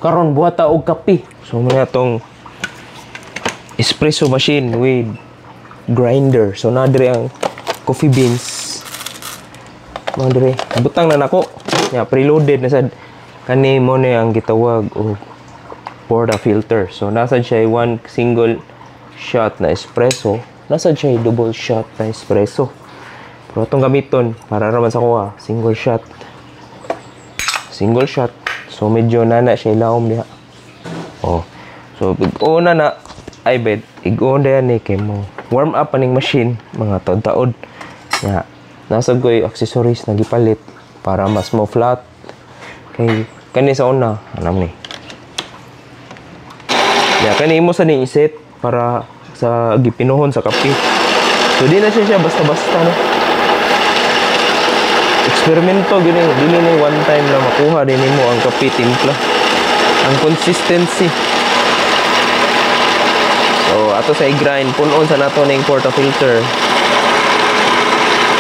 Karon buhata og kape. So muna atong espresso machine with grinder. So naa diri ang coffee beans. Mga diri, butang na nako. Ya, preloaded na sad. Kani mo na ang gitawag og portafilter. So nasa siya one single shot na espresso, nasa siya double shot na espresso. Pero atong gamiton para raman sa kuha, single shot. Single shot. So medyo nana siya ilawom diha. Oh. So una na ay bed, ig-on na ni kay mo warm up aning machine mga taod-taod. Ya, nasa ko'y accessories na gipalit para mas mo flat. Kay kani sa una, alam ni. Ya, kani imo sa ning iset para sa gipinuhon sa kape. So di na siya basta-basta, no. Eksperimento gini, dili ni one time na makuha din nimo ang kape timpla. Ang consistency. So ato sa i-grind, punon sa nato ning portafilter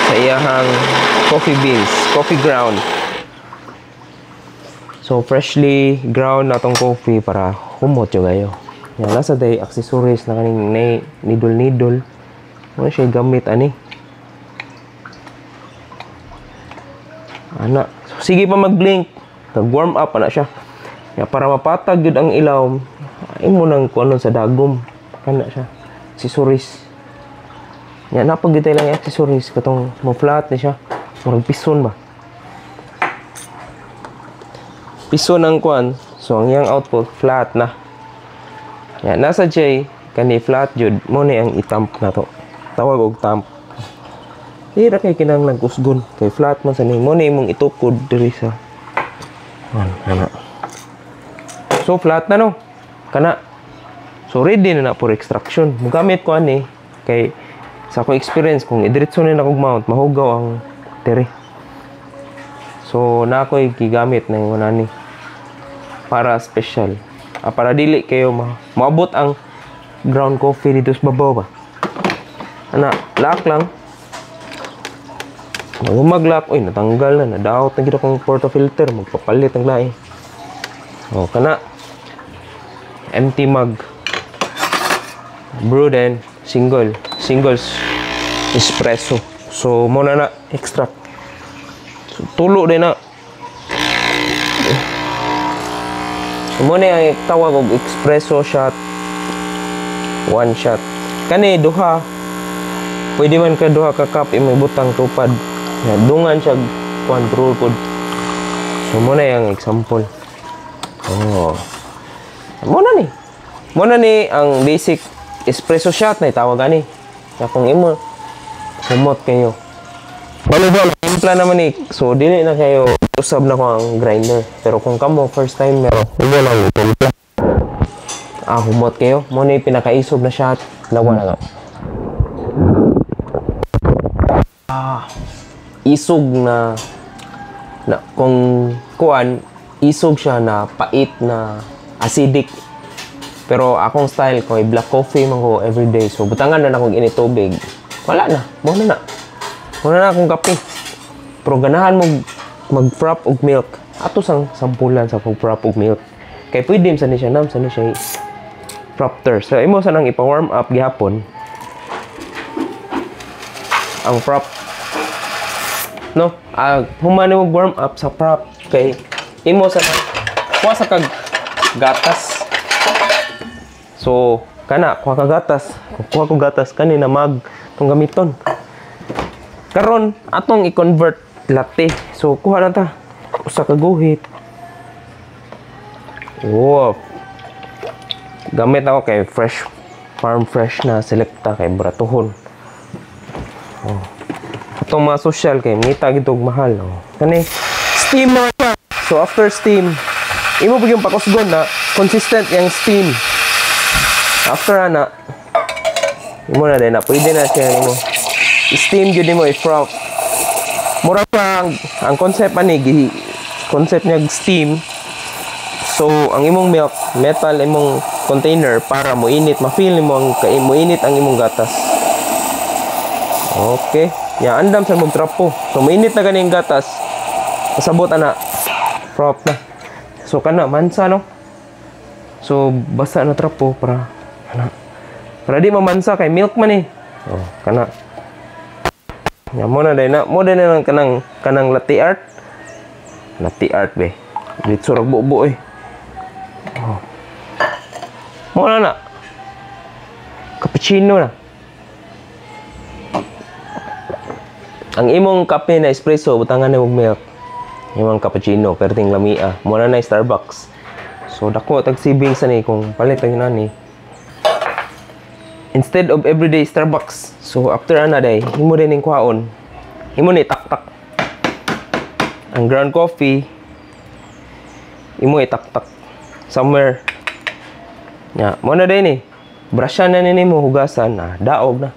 sa iyahang coffee beans, coffee ground. So freshly ground na tong coffee para humot yo kayo. Yan, nasa day accessories na kaning needle. Mo siya gamit ani. Ana, so, sige pa mag-blink. Nag-warm up ana siya. Ya, para mapatag gyud ang ilaw, imo nang kuanon sa dagom. Kana siya. Accessories. Ya, napagitay lang yung accessories katong mo flat ni siya. Murag pison ba? Pison ang kuan. So ang iyang output flat na. Ya, nasa J kani flat jud mo ni ang itamp na to. Tawag og tamp. Di ra kay kinahanglan kusgon kay flat man sa ni mo ni imong itukod diri sa an ana. So flat na, no. Kana. So ready na na for extraction. Mugamit ko ani kay sa akong experience kung idiretso ni na kog mount mahugaw ang diri. So na ako'y gigamit na ingon ani para special. Para dili kayo maabot ang ground coffee dito sa babaw ba. Ana, lock lang. Mag-lock, oy, natanggal na, nadaot na gid akong portafilter, magpapalit ang lahi. Oh, kana. Empty mug. Brew then single espresso. So mo na extract. So, tulo din na. So, mo na ang tawag og espresso shot. One shot. Kani duha. Pwede man ka duha ka cup imong butang tupad. Ya, dungan siya kuan brew pod. So mo na yung example. Oh. Mo na ni. Mo na ni ang basic espresso shot na itawag ani. Ya, kung imo humot kayo. Balo-balo timpla naman ni. So dili na kayo usab na ko ang grinder. Pero kung kamo first time mero, imo lang timpla. Ah, humot kayo. Mo ni pinakaisob na shot. Lawa na to. Ah, isog na kung kuan isog siya na pait na acidic. Pero akong style ko ay black coffee man ko everyday. So butangan na akong init tubig. Wala na, mo na na. Mo na akong kape. Pero ganahan mo mag-frap og milk. Ato sang sampulan sa pag-frap og milk. Kay pwede sa ni siya nam sa ni siya frapter. So imo sa nang ipa-warm up gihapon ang frap. No, human mo warm up sa prop kay imo sa kuha sa kag gatas. So kana kuha ka gatas, kuha ko gatas kani na mag tong gamiton. Karon atong i-convert latte. So kuha na ta usa ka guhit. Wow. Gamit ako kay fresh farm fresh na selecta kay bratuhon. Oh. Atong mga social kay ngita gid og mahal. Oh. Kani steamer. So after steam, imo pag yung pakusgon na consistent yung steam. After ana, imo na din na pwede na siya nimo. Steam gyud nimo i-frap. Mura pa ang concept ani, concept niya steam. So ang imong milk metal imong container para mo init, ma-feel nimo ang mo init ang imong gatas. Okay. Ya, andam sa magtrapo. So mainit na ganing gatas. Pasabot ana. Prop na. So kana mansa, no. So basa na trapo para ana. Para di mamansa kay milk man eh. Oh, kana. Nya mo na day na, mo day na lang kanang latte art. Latte art be. Dito rag bubo eh. Oh. Mo na na. Cappuccino na. Ang imong kape na espresso, butangan na og milk. Imong cappuccino, perting lamia. Mo na na Starbucks. So dako tag savings ani kung palit ang nani. Instead of everyday Starbucks. So after ana day, himo din ning kuhaon. Himo ni taktak. Ang ground coffee imo itaktak somewhere. Nya, mo na day ni. Brushan na ni nimo, hugasan na, daog na.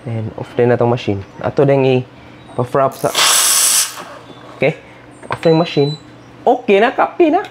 Then off din na tong machine. Ato ding i pa-frap sa. Okay? Off na yung machine. Okay na, kape na.